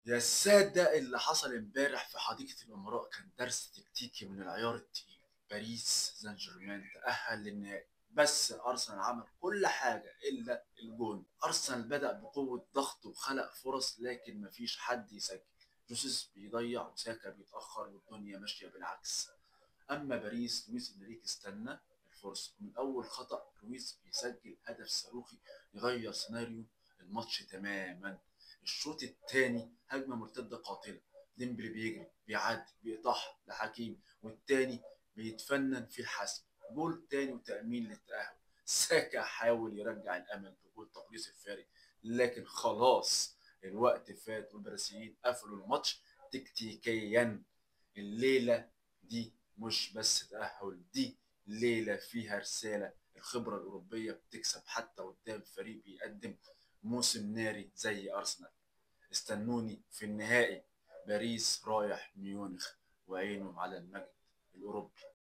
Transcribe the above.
يا السادة، اللي حصل امبارح في حديقة الأمراء كان درس تكتيكي من العيار التقيل. باريس سان جيرمان تأهل للنهائي، بس أرسنال عمل كل حاجة إلا الجون. أرسنال بدأ بقوة ضغط وخلق فرص، لكن مفيش حد يسجل. جوسيس بيضيع وساكا بيتأخر والدنيا ماشية بالعكس. أما باريس، لويس إنريكي استنى الفرصة، من أول خطأ لويس بيسجل هدف صاروخي يغير سيناريو الماتش تماما. الشوط الثاني هجمة مرتدة قاتله، ديمبلي بيجري بيعدي بيقطعها لحكيم، والتاني بيتفنن في الحسم، جول تاني وتامين للتاهل. ساكا حاول يرجع الامل بجول تقليص الفارق، لكن خلاص الوقت فات والباريسيين قفلوا الماتش تكتيكيا. الليلة دي مش بس تاهل، دي ليلة فيها رساله. الخبرة الاوروبية بتكسب حتى قدام فريق بيقدم موسم ناري زي أرسنال. استنوني في النهائي، باريس رايح ميونخ وعينه على المجد الأوروبي.